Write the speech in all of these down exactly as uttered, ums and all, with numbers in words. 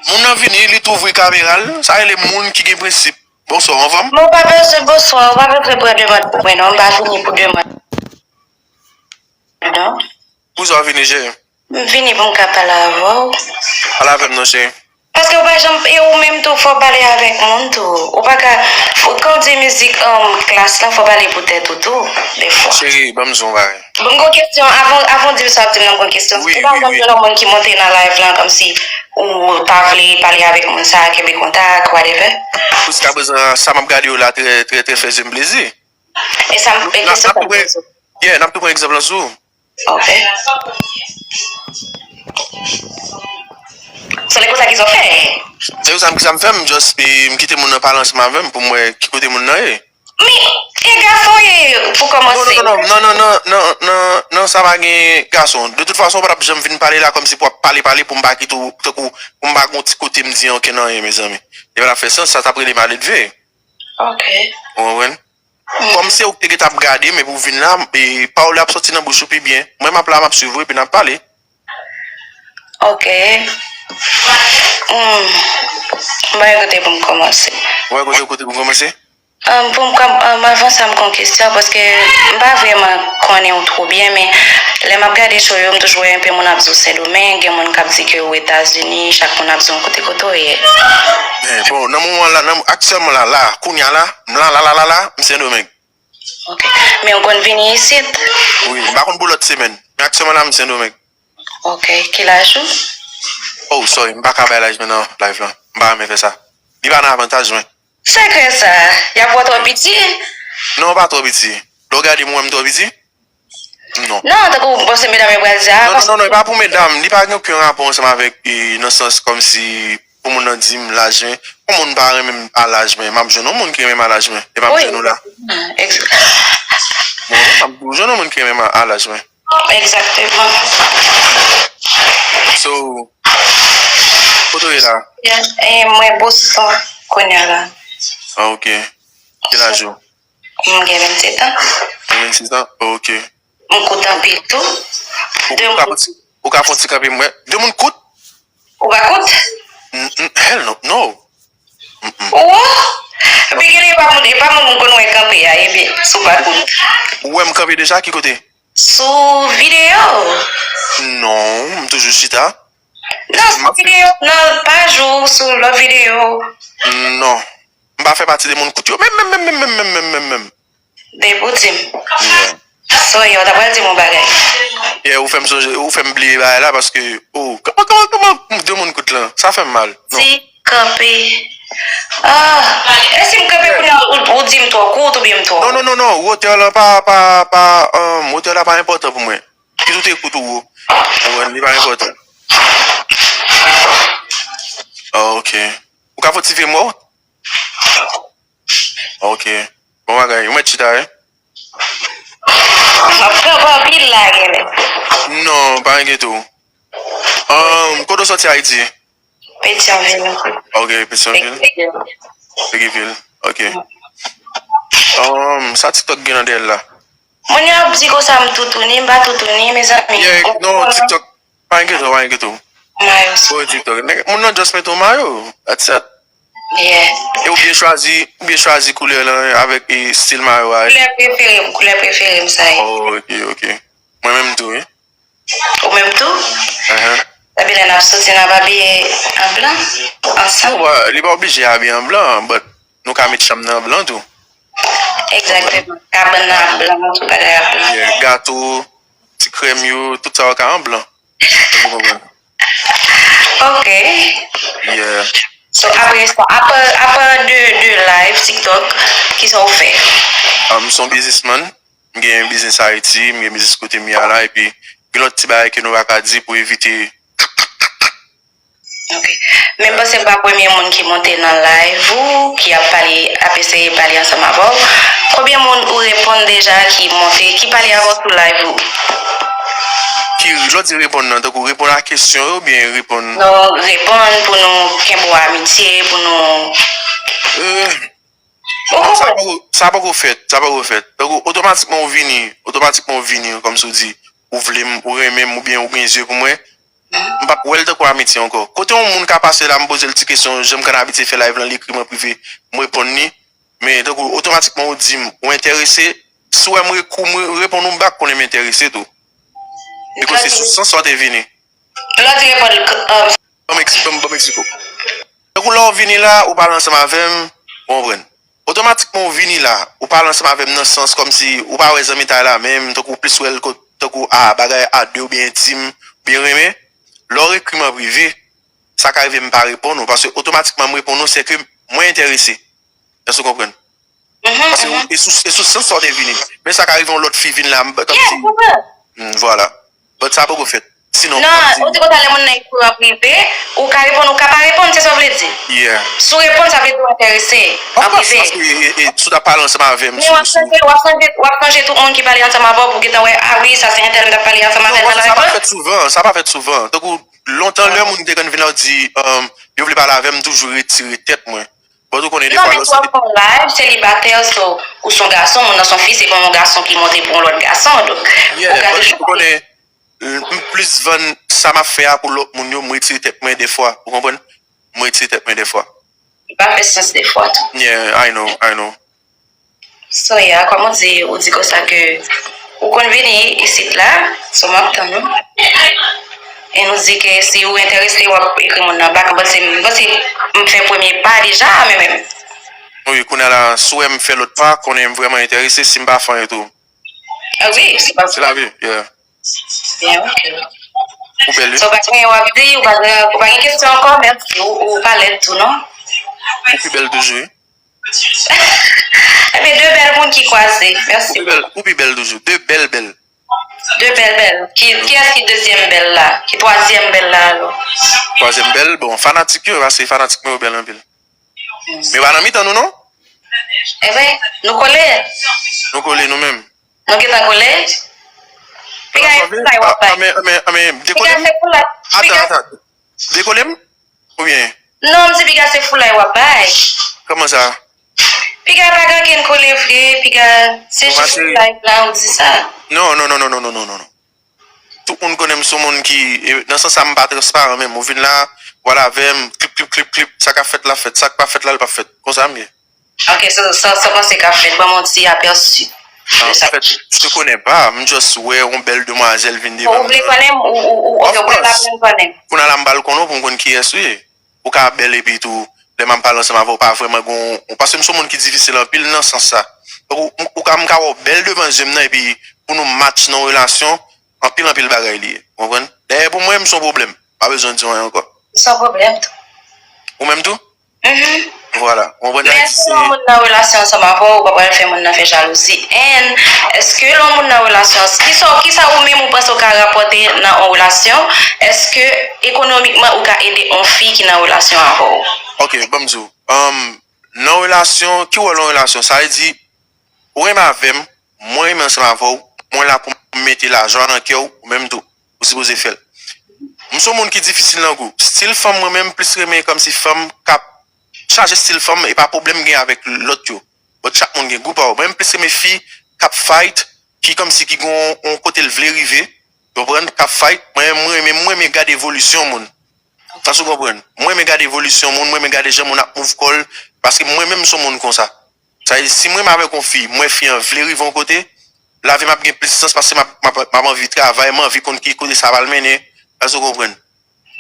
Moun nan vini, li t ouvri kamera l, sa rele moun ki gen prensip. Bonswa, anfòm? Mwen pa bezwen bonswa, ou pa bezwen pran demann pou mwen non, m pa vini pou demann non. Poukisa w vini, cheri? M vini pou m ka pale avè w. Pale avè m non, cheri. Paske ou pa janm, e ou menm tou, fò w pale avèk moun tou. Ou pa ka, fò, kan w di mizik um, klas lan, fò w pale pou tèt ou tou, defwa. Cheri, ban m di w yon bagay. Bon, m gon kesyon, avan, avan w di m sa w ap di m nan, m gon kesyon. Wi, wi, wi. Ou pa janm jwenn yon moun ki monte nan live lan, kòmsi ou ta vle pale avèk moun sa, kenbe kontak, whatever? Jiskaprezan, sa m ap gade yo la trè, trè, trè fè zye m plezi. E sa m, e kesyon sa m poze w. Yeah, n ap tou pran egzanp lan sou ou. Ok. Se nèg konsa ki sa w fè? Se konsa m, sa m fè, m just, e, m kite moun nan pale ansanm avè m pou m wè ki kote moun nan ye. Men, e gason w ye pou kòmanse. Non, non, non, non, non, non, non, non, non, sa pa gen gason. De tout fason, ou pa t ap janm vin pale la kòmsi pou w ap pale, pale pou m pa kite w, tankou pou m pa gen yon ti kote m di ankenn anyen, mezanmi. Li pa t ap fè sans, sa t ap rele maledve. Ok. Ou konprann? Kòm se ou ki te gentan ap gade m epi w vin la, e, pawòl yo ap soti nan bouch ou pi byen. Mwen, m ap la, m ap swiv ou epi n ap pale. Ok. Hmm. M pa wè kote pou m kòmanse. Ou wè kote, kote pou m kòmanse? Um, pou m kòm, um, avan sa, m gon kesyon, paske m pa vrèman konnen w twò byen, men lè m ap gade show yo, m toujou wè enpe moun ap di w Sendomeng, gen moun k ap di ke w Etazini, chak moun ap di w yon kote kote w ye. Men, bon, nan moman la, nan, aktyèlman la, la, kounye a la, m la, la, la, la, la, m Sendomeng. Ok. Men ou konn vini isit? Wi, m pa konn pou lòt semèn. Men aktyèlman la, m Sendomeng. Ok. Ki laj ou? Oh, sorry, m pa ka bay laj mwen nan live lan. M pa renmen fè sa. Li pa nan avantaj mwen. Sekrè sa, y ap wè w twò piti? Non, w pa twò piti. Lè w gade m, ou wè m twò piti? Non. Non, tankou w panse medam yo pral di a. Non, non, non, non, e pa pou medam. Li pa gen okenn rapò ansanm avèk, e, nan sans kòmsi pou moun nan di m laj mwen. Yon moun pa renmen m a laj mwen. M ap jwenn yon moun ki renmen m a laj mwen. E pa m jwenn ou la. Bon, m ap jwenn yon moun ki renmen m a laj mwen. Egzakteman. So, kote w ye la? E, mwen Boston kounye a la. Ah, ok. Ki laj ou? M gen vennsetan. Gen vennsetan? Ok. M kout anpil tou. Ou ka fè ti, ou ka fè ti kanpe mwen. De moun kout? Ou pa kout? Hell no, no. Ou? Epi gen lè e pa moun, e pa moun ou konn wè kanpe a, ebyen, si w pa kout. Ou wè m kanpe deja, ki kote? Sou videyo. Non, m toujou chita. Non, sou videyo, nan paj ou, sou lòt videyo. Non. M pa fè pati de moun kout yo. Menm, menm, menm, menm, menm, menm, menm, menm. Depi w di m. Yeah. Sorry, w ta pral di m yon bagay. Yeah, ou fè m sonje, ou fè m bliye bagay la paske, oh, kòman, kòman, kòman de moun kout lan? Sa fè m mal. Non. Ti kanpe. Ah, e si m kanpe kounye a, ou, ou di m twò kout oubyen m twò wo? Non, non, non, non, wotè lan pa, pa, pa, um, wotè la pa enpòtan pou mwen. Kit ou te kout ou wo. Ou konprann, li pa enpòtan. Ah, ok. Ou ka fè ti vye mò? Ok. Bon bagay. Ou mèt chita, wi. M ap kanpe anpil la, genlè. Non, pa enkyete w. Ahn, kote w sòti Ayiti? Petyonvil. Ok, Petyonvil. Petyonvil. Ok. Ahn, sa TikTok gen nan dèyè l la? Moun yo ap di konsa m toutouni, m pa toutouni, mezanmi. Yeah, non, TikTok, pa enkyete w, pa enkyete w. Mayo. Bon, TikTok. Nèg, moun nan just mete w mayo. That's it. Yeah. E ou byen chwazi, ou byen chwazi koulè lan avèk, e, stil mayo a. Koulè prefere m, koulè prefere m sa ye. Oh, ok, ok. Mwen menm tou, wi. Ou menm tou? Uh-huh. Epi lè n ap soti, n ap abiye an blan ansanm? Non, li pa oblije abiye an blan, but nou ka met chanm nan an blan tou. Egzakteman. Kabann nan ap blan, tout bagay ap blan. Yeah, gato, ti krèm yo, tout sa yo ka an blan. Ou konprann? Ok. Yeah. So, apre sa, apa, apa de, de live, TikTok, kisa w fè? Ah, m se yon biznismann. M gen biznis Ayiti, m gen biznis kote m ye a la, epi gen lòt ti bagay ke nou pa ka di pou evite. Ok. Men m panse m pa premye moun ki monte nan live ou, ki ap pale, ap eseye pale ansanm avè w. Konbyen moun ou reponn deja ki monte, ki pale avè w sou live ou? Ki, lè w di reponn nan, tankou reponn a kesyon yo, oubyen reponn? Non, reponn pou nou kenbe w amitye, pou nou. Euh, Ou konprann? Sa poko, sa poko fèt, sa poko fèt. Tankou otomatikman ou vini, otomatikman ou vini, kòmsi w di, ou vle m, ou renmen m, oubyen ou gen zye pou mwen, M p ap wè l tankou amitye ankò. Kote yon moun ka pase la, m poze l ti kesyon, jan m konn abitye fè live lan, li ekri m an prive, m reponn li. Men tankou otomatikman ou di m ou enterese, si w wè m rekou, m reponn ou bak, konnen m enterese tou. Bikòs se sou sans sa w te vini. Lè w di reponn, um, Ban m ekspliko. Tankou lè w vini la, ou pale ansanm avè m, ou konprann. Otomatikman ou vini la, ou pale ansanm avè m nan sans kòmsi ou pa wè zanmitay la menm, tankou ou plis wè l kot, tankou a bagay a de oubyen entim, oubyen renmen. Lè w ekri m an prive, sa ka rive m pa reponn ou, paske otomatikman m reponn ou, se ke mwen enterese. Èske w konprann? Paske e sou, e sou sans sa w te vini. Men sa ka rive yon lòt fi vin la, m, kòmsi. Mm, vwala. But sa poko fèt. Sinon, non, ou di konsa lè moun nan ekri w an prive, ou ka reponn, ou ka pa reponn, se sa w vle di? Yeah. Si w reponn, sa vle di w enterese an prive. Of course, paske e, e, e, si w t ap pale ansanm avè m, men w ap chanje, w ap chanje, w ap chanje tout moun ki pale ansanm avè w pou w gentan wè, a wi, sa se entèl m t ap pale ansanm avè l nan live lan. Non, sa pa fèt souvan, sa pa fèt souvan. Tankou lontan lè moun te konn vin la, w di, um, yo vle pale avè m, m toujou retire tèt mwen. But ou konnen defwa lè w se. Non, men si w ap fè yon live, selibatè, so, ou se yon gason, moun nan se yon fi, se pa yon gason ki monte pou yon lòt gason, donk, ou ka toujou. Yeah, but ou konnen, m plis vann sa m ap fè a pou lòt moun yo, m retire tèt mwen defwa, ou konprann? M retire tèt mwen defwa. Li pa fè sans defwa tou. Yeah, I know, I know. So, yeah, kòm ou di, ou di konsa ke ou konn vini isit la, so m ap tann ou. E nou di ke si ou enterese, w ap ekri moun nan bak. M panse, m panse m fè premye pa deja, men menm. Wi, kounye a la, si w wè m fè lòt pa, konnen m vrèman enterese, si m pa fè anyen tou. Ah wi, se pa. Se lavi, yeah. Byen, ok. Ou bèl, wi. So, ou pa gen anyen w ap di, ou pa gen, ou pa gen kesyon ankò, mèsi. Ou, ou pa lèd tou, non? Ou pi bèl toujou, wi. Ebyen, de bèl moun ki kwaze. Mèsi. Ou pi bèl, ou pi bèl toujou. De bèl bèl. De bèl bèl. Ki, kiyès ki dezyèm bèl la? Ki twazyèm bèl la, alò? Twazyèm bèl, bon, fanatik yo, paske fanatik mwen yo bèl anpil. Men pa nan mitan nou, non? Enben, nou kole. Nou kole nou menm. Nou gentan kole. Piga e foulay w ap bay. Anmen, anmen, anmen, dekole m? Piga se foulay. Atan, atan. Dekole m? Oubyen? Non, m di piga se foulay w ap bay. Kòman sa? Piga pa gen ankenn kole vre, piga se jis foulay la, ou di sa. Non, non, non. Tout moun konnen m se yon moun ki, e, nan sans sa, m pa transparan menm. Ou vin la, w al avè m, klip, klip, klip, klip, sa k ap fèt la fèt, sa k pa fèt la, l p ap fèt. Konsa m ye. Ok, sa, sa, sa w panse k ap fèt? Ban m yon ti apèsi de sa k ap fèt. Je te connais pas, m just wè yon bèl demwazèl vin devan m. Ou vle konnen m? Ou, ou, ou, ok, ou prèt aprann konnen m? Kounye a la, m pral konnen w pou m konn kiyès ou ye. Ou ka bèl epi tou, lè m ap pale ansanm avè w, pa vrèman gen yon, paske m se yon moun ki difisil anpil nan sans sa. Donk, ou, ou ka, m ka wè w bèl devan je m nan, epi pou nou match nan yon relasyon, anpil, anpil bagay li ye. Ou konprann? Dayè, pou mwen, m se yon pwoblèm. Pa bezwen di anyen ankò. San pwoblèm tou. Ou menm tou? Mhm. Vwala. Ou konprann? Men èske lè yon moun nan relasyon ansanm avè w, ou pa pral fè moun nan fè jalouzi? And èske lè yon moun nan relasyon, kisa, kisa ou menm ou panse ou ka rapòte nan yon relasyon? Èske ekonomikman ou ka ede yon fi ki nan relasyon avè w? Ok, ban m di w. Um, nan relasyon, ki wòl yon relasyon? Sa vle di, ou renmen avè m, mwen renmen ansanm avè w, mwen la pou m mete lajan nan kè w, ou menm tou, ou sipoze fè l. M se yon moun ki difisil nan gou. Stil fanm mwen menm, m plis renmen kòmsi fanm k ap chaje stil fanm, e pa pwoblèm m gen avèk lòt yo. But chak moun gen gou pa yo. Mwen, m plis renmen fi k ap fight, ki kòmsi ki gen yon, yon kote l vle rive, ou konprann, k ap fight. Mwen, mwen renmen, mwen renmen gade evolisyon moun. Sa sou konprann. Mwen renmen gade evolisyon moun, mwen renmen gade jan moun ap move kò l, paske mwen menm m se yon moun konsa. Sa vle di, si mwen m avèk yon fi, m wè fi an vle rive yon kote, lavi m ap gen plis sans paske m ap, m ap, m ap anvi travay, m anvi konn ki kote sa pral mennen. Èske w konprann?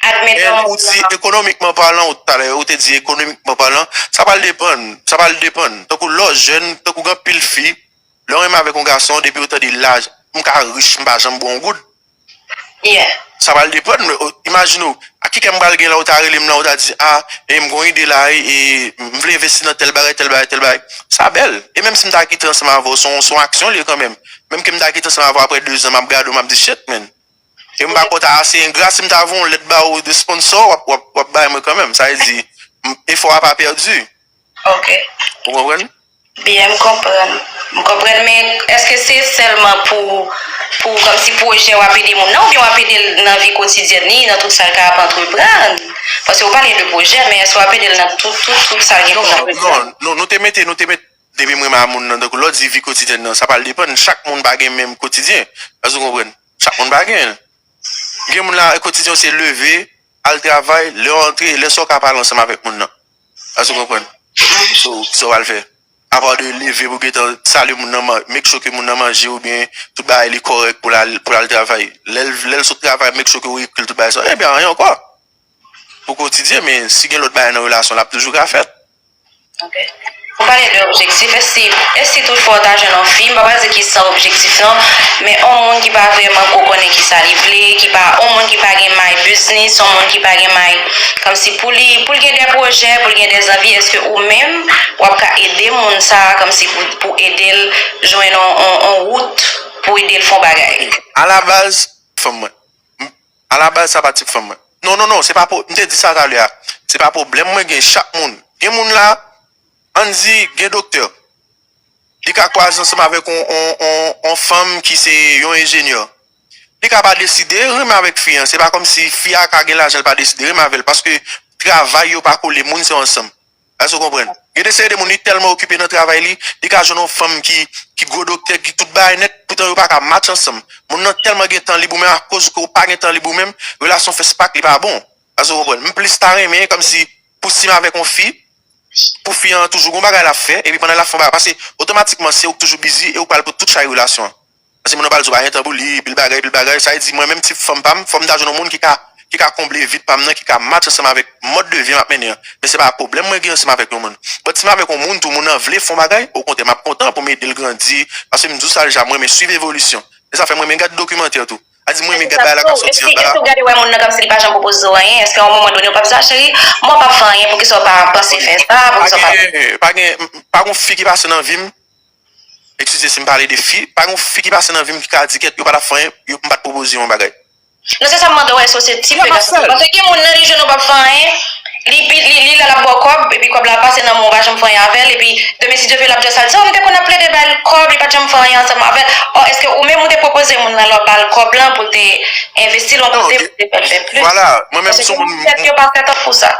Admeton. Ou di ekonomikman palan, ou talè, ou te di ekonomikman palan, sa pral depann, sa pral depann. Tankou lè w jèn, tankou gen anpil fi, lè w renmen avèk yon gason, depi w tande laj, m ka rich, m pa janm ba w yon goud. Yeah. Sa pral depann, men, o, imajine w, a ki kè m pral gen lè w ta rele m la, w ta di, a, e m gon ide la, e, e m vle envesti nan tèl bagay, tèl bagay, tèl bagay. Sa bèl. E menm si m ta kite ansanm avè w, se yon, se yon aksyon li ye kanmenm. Menm ke m ta kite ansanm avè w apre dezan, m ap gade w, m ap di, shit, man. E m pa kwè w ta ase engra si m ta voye yon lèt ba ou de sponsò, w ap, w ap, w ap bay mwen kanmenm. Sa vle di, m, efò a pa pèdi. Ok. Ou konprann? Byen, m konprann. M konprann, men èske se sèlman pou, pou, kòmsi pwojè w ap ede moun nan, oubyen w ap ede l nan vi kotidyèn li, nan tout sa l ka ap antreprann? Paske w pale de pwojè, men èske w ap ede l nan tout, tout, tout sa l gen pou l antreprann? Non, non, non, nou te mete, nou te mete, depi m renmen a moun nan, donk, lè w di vi kotidyèn nan, sa pral depann, chak moun pa gen menm kotidyen. Èske w konprann? Chak moun pa gen l. Gen moun la, kotidyen yo se leve, al travay, lè w antre, lè sa w ka pale ansanm avèk moun nan. Èske w konprann? So, sa w al fè. Apa de leve pou gentan salye moun nan, make sure ke moun nan manje oubyen tout bagay li kòrèk pou l al, pou l al travay. Lè l, lè l sot travay, make sure ke w ekri l tout bagay sa. Ebyen, anyen ankò. Pou kotidyen, men si gen lòt bagay nan relasyon, l ap toujou ka fèt. Ok. Ou pale de objektif, e si, e si tout fwa w ta jwenn yon fi, m pa pral di ki san objektif non, men yon moun ki pa vrèman ko konnen ki sa li vle, ki pa, yon moun ki pa gen may biznis, yon moun ki pa gen may, kòmsi pou li, pou l gen de pwojè, pou l gen de zanvi, èske ou menm, w ap ka ede moun sa a, kòmsi pou, pou ede l jwenn yon, yon, yon wout, pou ede l fè yon bagay? Alabaz, fanm mwen. Alabaz, sa pa tip fanm mwen. Non, non, non, se pa, m te di sa talè a. Se pa pwoblèm mwen gen chak moun. Gen moun la, ann di, gen doktè. Li ka kwaze ansanm avèk yon, yon, yon, yon fanm ki se yon enjenyè. Li ka pa deside renmen avèk fi an. Se pa kòmsi fi a ka gen lajan, li pa deside renmen avè l. Paske travay yo pa kole, moun se ansanm. Èske w konprann? Gen de seri de moun, li tèlman okipe nan travay li, li ka jwenn yon fanm ki, ki gwo doktè, ki tout bagay nèt, poutan yo pa ka match ansanm. Moun nan tèlman gen tan lib ou menm, akoz ke w pa gen tan lib ou menm, relasyon fè spak, li pa bon. Èske w konprann? M plis ta renmen, kòmsi, pou si m avèk yon fi, pou fi an toujou gon bagay l ap fè, epi pandan l ap fè yon bagay, paske otomatikman se ou k toujou bizi e ou k pral pote tout chay relasyon an. Paske moun nan pral di w pa gen tan pou li, pil bagay, pil bagay, sa vle di mwen menm tip fanm pa m, fò m ta jwenn yon moun ki ka, ki ka konble vid pa m nan, ki ka match ansanm avèk mòd de vi m ap mennen an. Men se pa pwoblèm mwen gen ansanm avèk yon moun. But si m avèk yon moun tou, moun nan vle fè yon bagay, okontrè m ap kontan pou m ede l grandi, paske m di w sa deja, m renmen swiv evolisyon. E sa fè m renmen gade dokimantè tou. A di mwen, men gad bagay la k ap soti anba. Èske w gade wè moun nan kòmsi li pa janm pwopoze w anyen? Èske yon moman done w p ap di, a cheri, mwen p ap fè anyen, poukisa w pa panse fè sa, poukisa w pa. Pa gen, pa gen, pa gen fi ki pase nan vi m, eskize si m pale de fi, pa gen fi ki pase nan vi m ki ka di kèt, yo pa t ap fè anyen, yo, m pa t pwopoze yo yon bagay. Non, se sa m mande w, èske w se tip nèg sa? Paske gen moun nan li jwenn ou p ap fè anyen, li, li, li la l ap ba w kòb, epi kòb la pase nan men w, ou pa janm fè anyen avè l, epi demen si Dye vle l ap just al di, o, m te konn ap plede ba l kòb, li pa t janm fè anyen ansanm avè l. O, èske ou menm ou te pwopoze moun nan lè w ba l kòb lan pou l te envesti l yon kote, pou l te fè l fè plis? Vwala, mwen menm sou moun. Paske gen moun tèt yo pa fèt pou sa.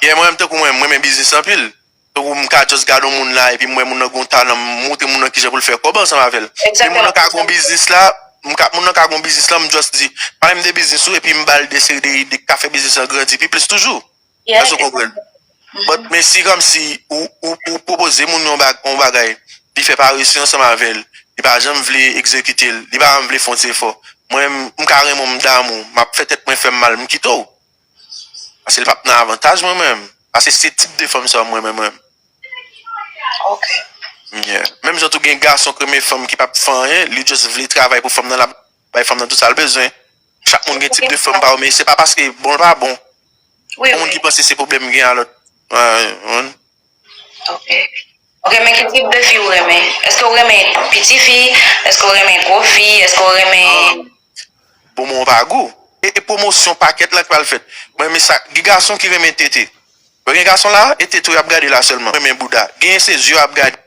Yeah, mwen menm tankou mwen, mwen renmen biznis anpil. Tankou m ka just gade yon moun la, epi m wè moun nan gen yon talan, m montre moun nan kijan pou l fè kòb ansanm avè l. Epi moun nan ka gen yon biznis la, m ka, moun nan ka gen yon biznis la, m just di, pale m de biznis ou, epi m ba l de seri de ide k ka fè biznis lan grandi pi plis toujou. Èske w konprann? But, men si kòmsi ou, ou, ou pwopoze moun yon bag-, yon bagay, li fè parese ansanm avè l, li pa janm vle egzekite l, li pa janm vle fè yon ti efò. Mwen, m, m ka renmen w, m damou, m ap fè tèt mwen fè m mal, m kite w. Paske li p ap nan avantaj mwen menm. Paske se tip de fanm sa mwen menm, mwen. Ok. Yeah. Menm jan tou gen gason k renmen fanm ki p ap fè anyen, li just vle travay pou fanm nan, l ap bay fanm nan tout sa l bezwen. Chak moun gen tip de fanm pa yo, men se pa paske bon l pa bon. Wi, wi. Gen moun ki panse se pwoblèm gen a lòt. Ou konprann? Ok. Ok, men ki tip de fi ou renmen? Èske ou renmen piti fi? Èske ou renmen gwo fi? Èske ou renmen. Bon, bon, pa gou. E, e pwomosyon pakèt la k pral fèt. Mwen renmen sa. Gen gason ki renmen tete. Wè gen gason la, e tete w y ap gade la sèlman. Renmen bouda. Genyen se zye w ap gade.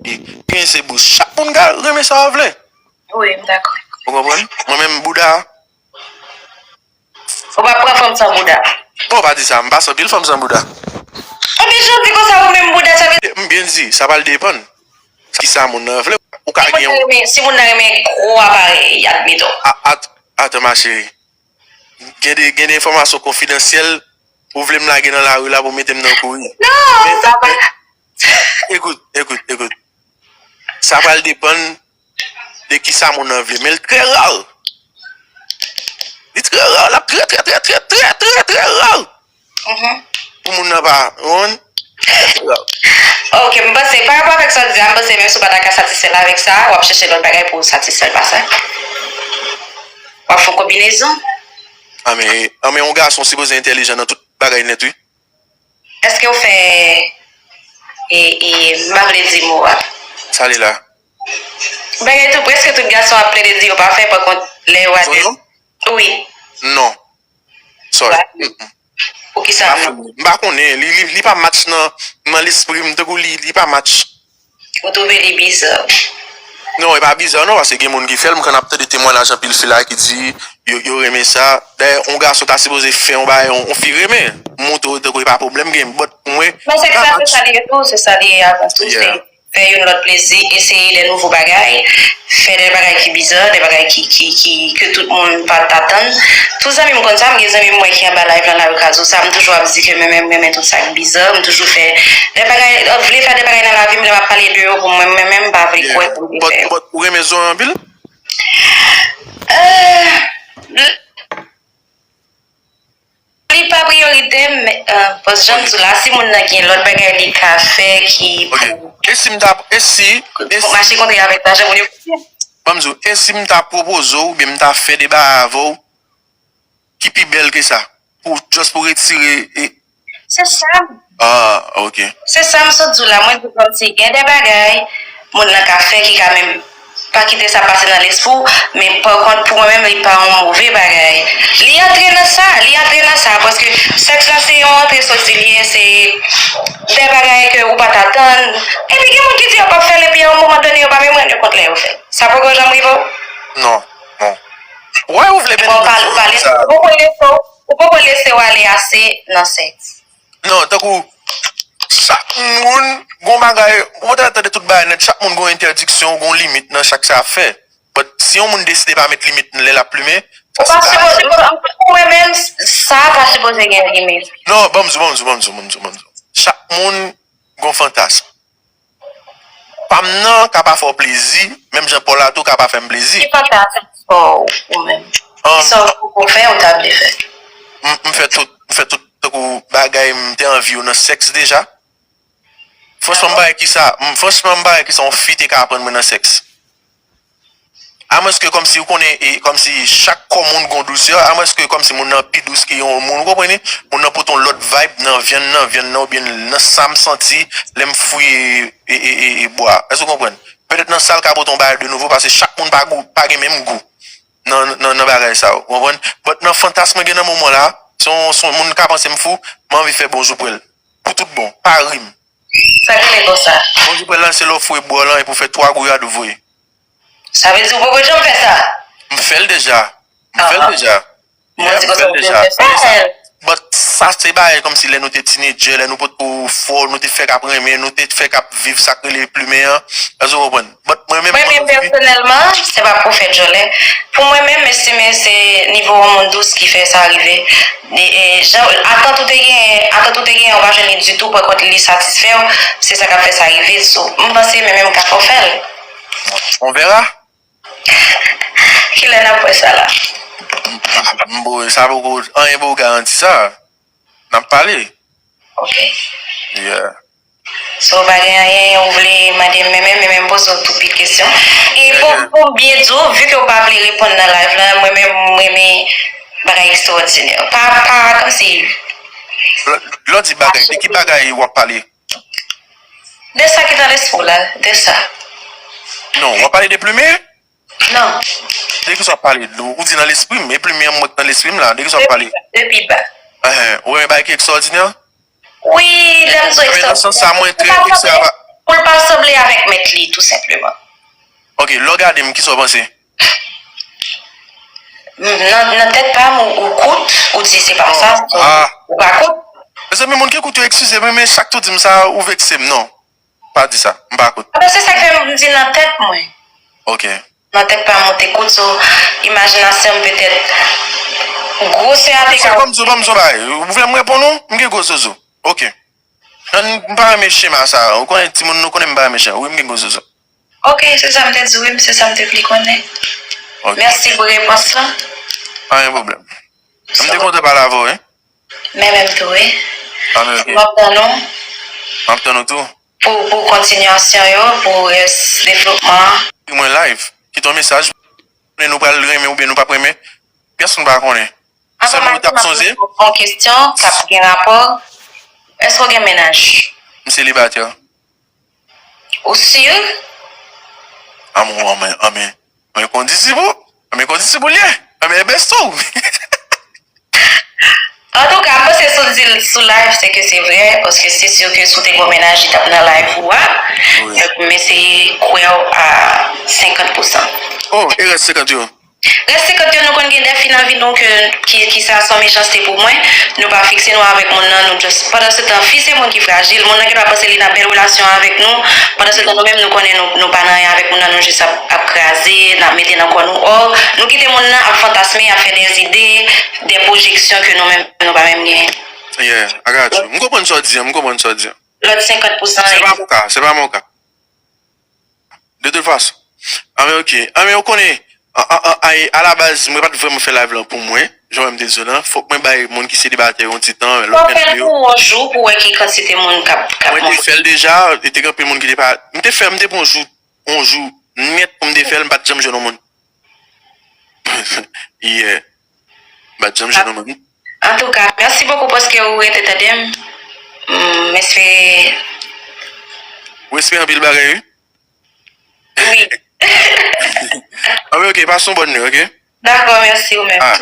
Genyen se bouch. Chak moun ka renmen sa w vle. Wi, m dakò. Ou konprann? Mwen menm bouda. Ou p ap pran fanm san bouda. Bon, pa di sa, m pase anpil fanm san bouda. Anpil jan di konsa ou menm bouda sa vle. M byen di, sa pral depann. Kisa moun nan vle. Ou ka gen yon. Si moun nan renmen gwo aparèy, admeton. A, at-, atan, ma chérie. Gen de, gen de enfòmasyon konfidansyèl ou vle m lage nan lari la pou mete m nan kouri. Non, sa pa. Ekout, ekout, ekout. Sa pral depann de kisa moun nan vle. Men l trè ra. Li trè ra. L ap trè, trè, trè, trè, trè, trè, trè ra. Pou moun nan pa, ou konprann? Trè, trè ra. Ok, m panse, pa rapò avèk sa w di a, m panse menm si w pa ta ka satisfè l avèk sa, w ap chèche lòt bagay pou w satisfè l pa sa. W ap fè yon konbinezon. A, men, a, men yon gason sipoze entèlijan nan tout bagay nèt, wi. Èske w fè, e, e, m pa vle di mo a. Sa li la. Bagay tou, prèske tout gason ap plede di yo pa fè, pa kont, lè yo al. Zonyon? Wi. Non. Sorry. Poukisa non? M pa konnen. Li, li, li pa match nan, nan lespri m. Tankou li, li pa match. Ou twouve li biza? Non, e pa biza non, paske gen moun ki fè l, m konn ap tande temwayaj anpil fi la ki di yo, yo renmen sa. Dayè, yon gason ta sipoze fè yon bagay, yon, yon fi renmen. Montre w tankou e pa pwoblèm gen, but pou mwen. Men se sa, se sa li ye tou, se sa li ye avan tou, se fè youn lòt plezi, eseye de nouvo bagay, fè de bagay ki biza, de bagay ki, ki, ki, ke tout moun pa t atann. Tout zanmi m konn sa, m gen zanmi m wè ki anba live lan la, yo ka di w sa, m toujou ap di ke mwen menm renmen tout sa k biza, m toujou fè de bagay, vle fè de bagay nan lavi m, lè m ap pale de yo, pou mwen, mwen menm, m pa vle kwè pou m te fè yo. But, but, ou renmen zo anpil? Euh, Li pa priyorite m, men, euh, paske jan m di w la, si moun nan gen lòt bagay li ka fè ki pou. Ok. E si m ta, e si, e si, mache kontre avèk sa, jan moun yo. Ban m di w, e si m ta pwopoze w, oubyen m ta fè deba avè w, ki pi bèl ke sa? Pou, just pou retire, e, Se sa. Ah, ok. Se sa m sot di w la, mwen di kòmsi gen de bagay moun nan ka fè ki ka menm pa kite sa pase nan lespri w, men pa kont pou mwen menm li pa yon move bagay. Li antre nan sa, li antre nan sa, paske sèks la se yon antre soti li ye, se de bagay ke ou pa t atann. Epi gen moun ki di yo p ap fè l, epi a yon moman done yo pa menm rann yo kont lè yo fè l. Sa poko janm rive w? Non, non. Wè, ou vle mennen nou sou sa. Ou poko lese w, ou poko lese w ale ase nan sèks. Non, tankou, chak moun gon bagay, ou pa ta tande tout bagay nèt, chak moun gon entèdiksyon, gon limit nan chak sa ap fè. But si yon moun deside pa met limit lè l ap plimen, sa se bagay. Ou pa sipoze, pou mwen menm, sa pa sipoze gen limit. Non, ban m di w, ban m di w, ban m di w, ban m di w, ban m di w. Chak moun gon fantasm. Pa m nan ka pa fè w plezi, menm jan pa w la tou ka pa fè m plezi. Ki fantasm pa w ou menm? Ki sa w poko fè ou ta vle fè? M, m fè tout, m fè tout tankou bagay m te anvi yo nan sèks deja. Franchman, m pa wè kisa, m, franchman, m pa wè kisa yon fi te ka aprann mwen nan sèks. Amwenske kòmsi ou konnen, e, kòmsi chak kò moun gon dousè, amwenske kòmsi moun nan pi dous ke yon moun, ou konprann? Moun nan pote yon lòt vibe nan vyann nan, vyann nan, oubyen nan sa m santi lè m fouye, e, e, e, e bwa. Èske ou konprann? Petèt nan sa l ka pote yon bagay de nouvo, paske chak moun pa gou, pa gen menm gou nan, nan, nan bagay sa yo, ou konprann? But nan fantasm mwen gen nan moman la, se yon, se yon moun ka panse m fou, m anvi fè bonjou pou l. Pou tout bon, pa ri m. Sa k rele konsa? Bonjou pou l lan, se lè w fouye bwa w lan epi w fè twa gwo rad ou voye. Sa vle di ou poko janm fè sa? M fè l deja. M fè l deja. Mwen di konsa ou te fè sa. But sa se bagay kòmsi lè nou te teenager, lè nou potko fò, nou te fèk ap renmen, nou te fèk ap viv sa k rele plimen an. Èske w konprann? But mwen menm, mwen menm pèsonèlman, se pa pou fè djòlè. Pou mwen menm, m estime se nivo yon moun dous ki fè sa rive. E, e, jan, atant ou te gen, atant ou te gen, ou pa jwenn li ditou, pran kont li satisfè w, se sa k ap fè sa rive. So, m panse mwen menm m ka fè w fè l. On verra. Kilè n ap wè sa la? M, m, m, sa poko, anyen poko garanti sa. N ap pale. Ok. Yeah. So, ou pa gen anyen ou vle mande m, men, men, men, men poze w tou pil kesyon. E pou, pou m byen di w, vi ke w pa vle reponn nan live la, mwen menm, m renmen bagay ekstwòdinè. Pa, pa, kòmsi. Lè, lè w di bagay, de ki bagay w ap pale? De sa ki nan lespri w la, de sa. Non, w ap pale de plimen? Non. De kisa w ap pale? Ou di nan lespri m, e plimen an mwen k nan lespri m la. De kisa w ap pale? De pi ba, de pi ba. Enhen, ou renmen bagay ki ekstwòdinè? Wi, lè m di w ekstwòdinè. Men nan sans sa, mwen trè ekstrava. Pou l pa sanble avèk mèt li, tou senpleman. Ok, lè w gade m, kisa w panse? Nan, nan tèt pa m, ou, ou kout, ou di se pa sa, ou, ou pa kout. Mezanmi, moun ki kout yo, eskize m, men chak tou di m sa, ou vekse m, non. Pa di sa, m pa kout. Anben, se sa k fè m di nan tèt mwen. Ok. Nan tèt pa m, ou te kout, so, imajinasyon m petèt, gwosè a te ka. Ban m di w, ban m di w bagay. Ou vle m reponn ou? M gen gwo zozo. Ok. Ann, m pa renmen chema sa. Ou konnen timoun, nou konnen m pa renmen chema. Wi, m gen gwo zozo. Ok, se sa m te di, wi, se sa m te vle konnen. Ok. Mèsi pou repons lan. Pa gen pwoblèm. M te kontan pale avè w, wi. Men menm tou, wi. Anben, ok. M ap tann ou. M ap tann ou tou. Pou, pou kontinyasyon yo, pou rès devlopman an. Mwen live. Kite yon mesaj. Nou pral renmen oubyen nou p ap renmen. Pyès moun pa konnen. Sèlman ou t ap sonje. Yon kesyon k ap gen rapò. Èske w gen mennaj? M selibatè. Ou si? Anmwe, anmwe, anmwe. Anmwe, kondisip ou? Anmwe, kondisip ou l ye? Anmwe, e bèstou? Antouka, m panse si w di l sou live, se ke se vre, paske se si ke si w te gen yon mennaj, li t ap nan live ou a. Wi. Donk, m eseye kwè w a senkant pousan. Oh, e rès senkant yo? Rès senkant yo, nou konn gen de fi nan vi nou ke, ki, ki sa se yon mechanste pou mwen. Nou pa fikse nou avèk moun nan, nou just, pandan se tan, fi se moun ki frajil. Moun nan genlè panse li nan bèl relasyon avèk nou. Pandan se tan, nou menm, nou konnen nou, nou pa nan anyen avèk moun nan, nou jis ap, ap kraze, n ap mete nan kò nou. Ò, nou kite moun nan ap fantasme, ap fè de zide, de pwojeksyon ke nou menm, nou pa menm genyen. Yeah, I got you. M konprann sa w di an, m konprann sa w di an. Lòt senkant pousan. Se pa mon ka, se pa mon ka. De tout fason. Anben, ok. Anben, ou konnen, an, an, an, ay, alabaz, mwen pa t vrèman fè live lan pou mwen, jan w wè m te di w lan. Fòk mwen bay moun ki selibatè yon ti tan, lòt Fò fè fè l videyo. Pou yon jou, pou wè ki kantite moun k ap k ap Mwen te monte. Fè l deja, e te gen anpil moun ki te pa. M te fè, m te pran yon jou, yon jou nèt pou m te fè l, m pa t janm jwenn yon moun. Yeah. M pa t janm jwenn yon moun. Antouka, mèsi bokou paske ou rete tande m. M espere. Ou espere anpil bagay, wi. Wi. Anben, ok, pase yon bòn nwit, ok? Dakò, mèsi ou menm. Ah,